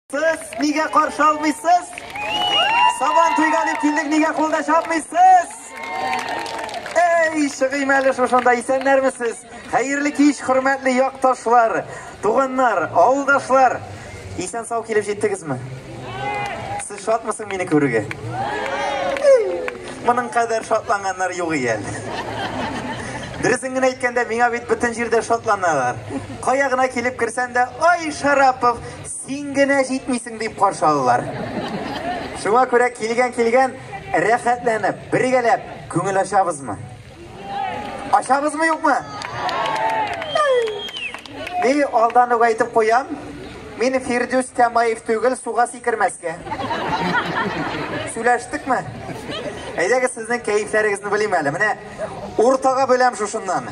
Сез нигә каршы алмыйсыз? Сабан туйга дип килдек, нигә кул да чапмыйсыз? Эй, чыгыйм әле шушында, исәннәрмесез? Хәерле кич, хөрмәтле якташлар, туганнар, авылдашлар. Исән сау килеп җиттегезме? Сез шатмысың мине күрергә? Моның кадәр шатланганнар юк икән. Дөресен генә әйткәндә, миңа бит бөтен җирдә шатланалар. Кая гына килеп керсәм дә, ай, Шарапов, Син генә җитмисең, дип каршы алалар. Шуңа күрә килгән-килгән, рәхәтләнеп, бергәләп күңел ачабызмы? Ачабызмы, юкмы? Ни алдан ук әйтеп куям, мин Фирдүс Тямаев түгел, суга сикермәскә. Сөйләштекме? Әйдәгез, сезнең кәефләрегезне белим әле. Менә уртага бүләм шушыннан.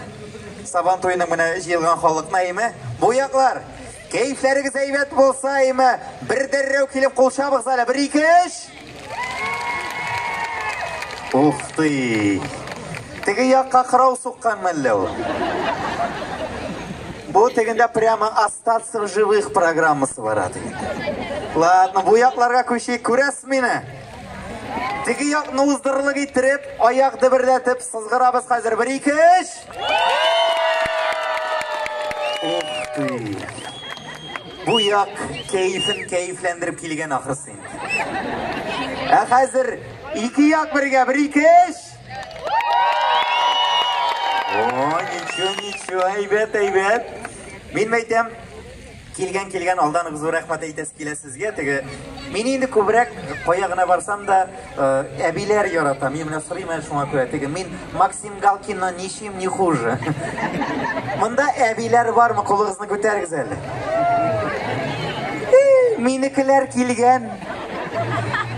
Сабан туеның менә җыелган халыкны, әйме? Бу яклар Кәефләрегез әйбәт булса, әйме, бер дәррәү килеп кул чабыгыз әле. Бер, ике, өч. Ух ты! Теге якка кырау суккан мәллә ул? Бу тегендә прямо остаться в живых программасы бара тегендә. Ладно, бу якларга күчик, күрәсез мине? Теге якны уздырырлык иттереп, аяк дөберләтеп сызгырабыз хәзер. Бер, ике, өч. Ух ты! Бу як кәефен кәефләндереп килгән ахрысы инде. Ә хәзер ике як бергә, бер, ике, өч. О, ничего, ничего, әйбәт, әйбәт. Мин әйтәм, Килгән килгән алдан ук зур рәхмәт әйтәсе килә сезгә. Теге мин инде күбрәк кая гына барсам да әбиләр ярата. Мин менә сорыйм әле шуңа күрә. Теге мин Максим Галкиннан ничем не хуже. Монда әбиләр бармы? Кулыгызны күтәрегез әле. Минекеләр килгән.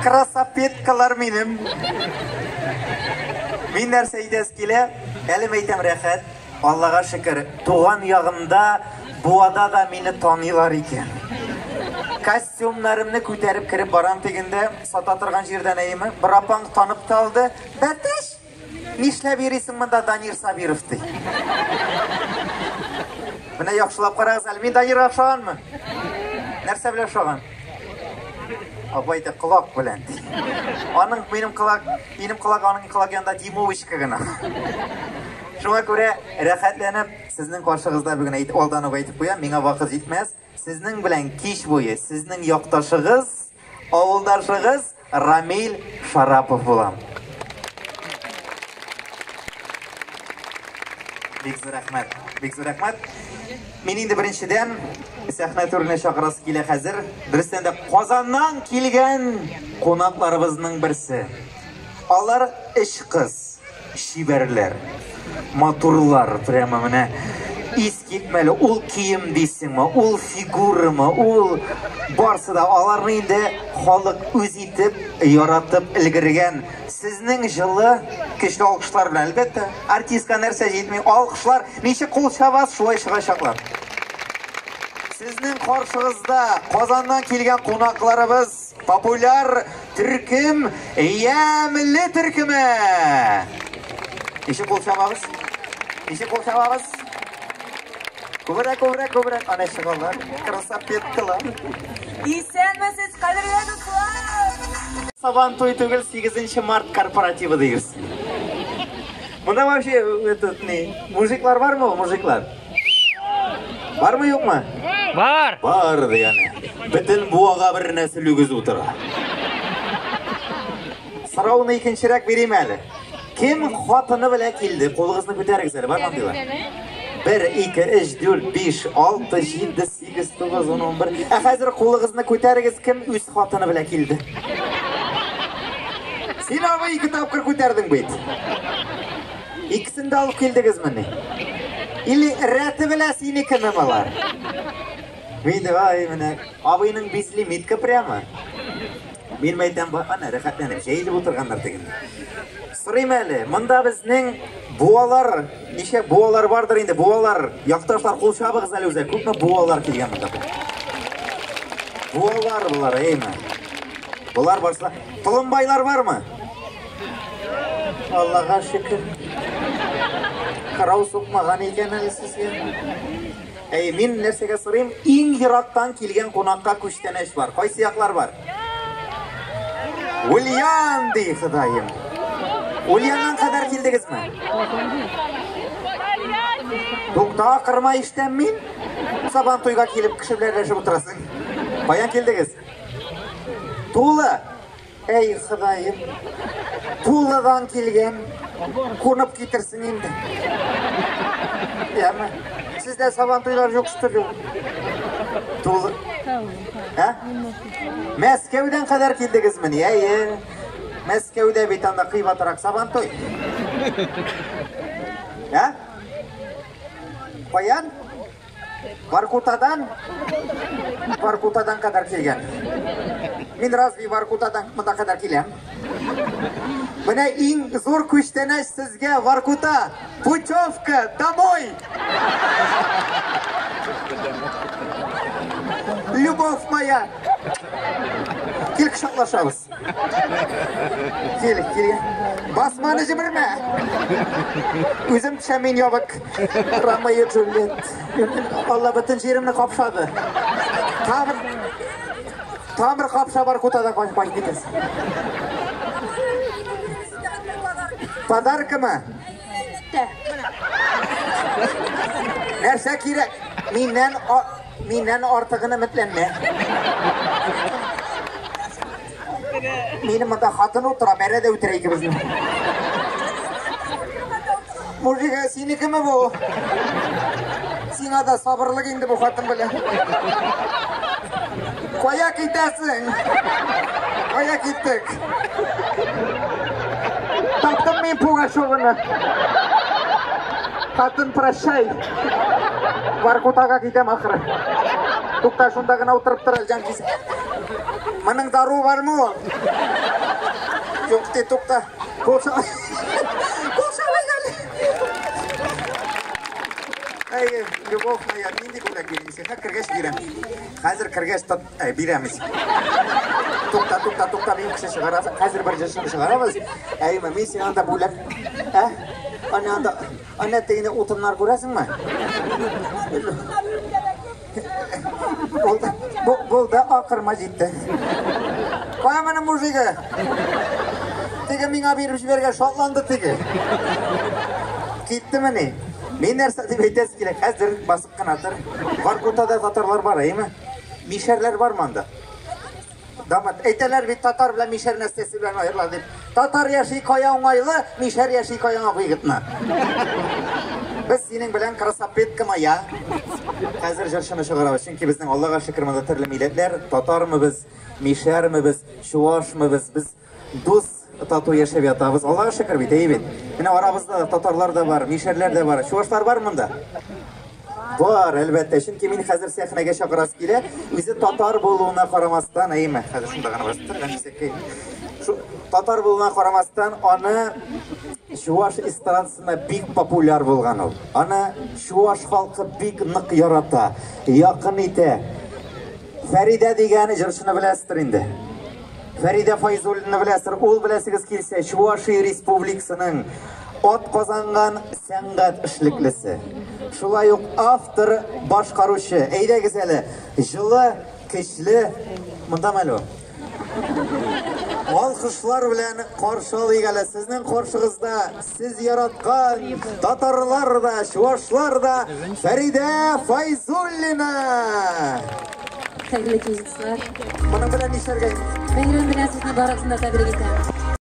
Красопеткалар минем. Мин нәрсә әйтәсе килә? Әле әйтәм рәхәт. Аллага шөкер, туган ягымда Буада да мине таныйлар икән. Костюмнарымны күтәреп кереп барам дигәндә, сата торган җирдән әйеме, бер апаң танып та алды. Бәтәш, нишләп йөрисең монда, Данир Сабиров ди. Менә яхшылап карагыз әле, мин Данирга охшаганмы? Нәрсә белән охшаган? Апа әйтә, колак белән ди. Аның минем колак, минем колак аның колак янында димовочка гына. Шуңа күрә рәхәтләнеп сезнең каршыгызда бүген әйтеп, алдан ук әйтеп куям, миңа вакыт җитмәс. Сезнең белән кич буе сезнең якташыгыз, авылдашыгыз Рамил Шарапов булам. Бик зур рәхмәт. Бик зур рәхмәт. Мин инде беренчедән сәхнә түренә чакырасы килә хәзер. Дөрестән дә Казаннан килгән кунакларыбызның берсе. Алар өч кыз. Чибәрләр, матурлар, прямо менә искитмәле. Ул кием дисеңме, ул фигурамы, ул барсы да аларны инде халык үз итеп, яратып өлгергән. Сезнең җылы, көчле алкышлар белән, әлбәттә, артистка нәрсә җитми, алкышлар, ничек кул чабасыз, шулай чыгачаклар. Сезнең каршыгызда Казаннан килгән кунакларыбыз, популяр төркем Ямьле төркеме. Ничек кул чабабыз? Ничек кул чабабыз? Күбрәк, күбрәк, күбрәк. Ана чыгалар. Красопеткалар. Исәнмесез, кадерле дуслар! Сабан туй түгел, 8 март корпоративы дигез. Монда вообще этот не, мужиклар бармы ул, мужиклар? Бармы юкмы? Бар! Бар дигәне. Бөтен буага бер нәсел үгез утыра. Сорауны икенчерәк бирим әле. Кем хатыны белән килде? Кулыгызны күтәрегез әле, бармы андыйлар? 1, 2, 3, 4, 5, 6, 7, 8, 9, 10, 11. Ә хәзер кулыгызны күтәрегез, кем үз хатыны белән килде? Син абый ике тапкыр күтәрдең бит. Икесен дә алып килдегезмени? Или рәте белә синекеме болар? Мин дә, ай, менә абыйның безлимитка прямо. Мин мәйтәм, әнә рәхәтләнеп җәелеп утырганнар тегендә. Сорыйм әле, монда безнең буалар, ничә буалар бардыр инде, буалар, якташлар кул чабыгыз әле үзе, күпме буалар килгән монда. Буалар болар, әйме. Болар барса, толымбайлар бармы? Аллага шөкер. Кырау сукмаган икән әле сезгә. Әй, мин нәрсәгә сорыйм? Иң ерактан килгән кунакка күчтәнәч бар. Кайсы яклар бар? Ульян, ди Ходаем. Ульяннан кадәр килдегезме? Тукта, акырма ишетәм мин. Сабан туйга килеп кеше белән рәшеп утырасың. Каян килдегез? Тула. Әй, Ходаем. Туладан килгән. Кунып китерсен инде. Яме. Сездә сабан туйлар юк, что ли? Тула. Ә? Мәскәүдән кадәр килдегезмени? Әйе. Мәскәүдә бит анда кыйбатрак сабан туй. Ә? Каян? Воркутадан? Воркутадан кадәр килгән. Мин разве Воркутадан монда кадәр киләм? Менә иң зур күчтәнәч сезгә, Воркута! Путевка домой! Любовь моя! Кил кочаклашабыз. Кил, кил. Басманы җибәрмә. Үзем төшәм мин ябык. Ромео Джульет. Алла бөтен җиремне капшады. Тамыр, тамыр капша бар кутадан кайтып кайтып китәсең. Подаркамы? Нәрсә кирәк? Миннән Миннән артыгын өметләнмә. Минем монда хатын утыра, бәрә дә үтерә икебезне. Мужик, синекеме бу? Сиңа да сабырлык инде бу хатын белән. Кая китәсең? Кая киттек? Таптым мин Пугачеваны. Хатын, прощай. Воркутага китәм ахыры. Тукта, шунда гына утырып тор, җан кис. Моның даруы бармы ул? Юк, ди, тукта. Кул Кул әле. Әй, любовь моя, нинди бүләк бирим сиңа? Кергәч бирәм. Хәзер кергәч тот, әй, бирәм. Тукта, тукта, тукта, мин кеше чыгарабыз. Хәзер бер җырчыны чыгарабыз. Әй, мин сиңа анда бүләк. Ә? Ана анда Әнә тегене утыннар күрәсеңме? Булды, булды, акырма җитте. Кая моның мужигы? Теге миңа биреп җибәргән шатланды теге. Киттемени? Мин нәрсә дип әйтәсе килә? Хәзер басып кына тор. Воркутада татарлар бар, әйеме? Мишәрләр бармы анда? Дамат, әйтәләр бит татар белән мишәр нәрсәсе белән аерыла дип. Татар яши кая уңайлы, мишәр яши кая выгодно. Без синең белән красопетка моя. Хәзер җырчыны чыгарабыз, чөнки безнең Аллага шөкер монда төрле милләтләр, татармы без, мишәрме без, чуашмы без, без дус тату яшәп ятабыз. Аллага шөкер бит, әйе бит. Менә арабызда татарлар да бар, мишәрләр дә бар. Чуашлар бар монда? Бар, әлбәттә. Чөнки мин хәзер сәхнәгә чакырасы килә. Үзе татар булуына карамастан, әйеме? Хәзер шунда гына басып тор, әнисәкәй. Шу татар булуына карамастан, аны чуаш эстрадасында бик популяр булган ул. Аны чуаш халкы бик нык ярата, якын итә. Фәридә дигән җырчыны беләсездер инде. Фәридә Файзуллина беләсездер. Ул беләсегез килсә, Чувашия Республикасының ат казанган сәнгать эшлеклесе. Шулай ук автор, башкаручы. Әйдәгез әле, җылы, көчле, монда әле ул? Алкышлар белән каршы алыйк әле. Сезнең каршыгызда сез яраткан татарлар да, чувашлар да Фәридә Файзуллина. Хәерле кич, дуслар. Моның белән нишләргә? Бәйрәм белән сезне барыгызны да тәбрик итәм.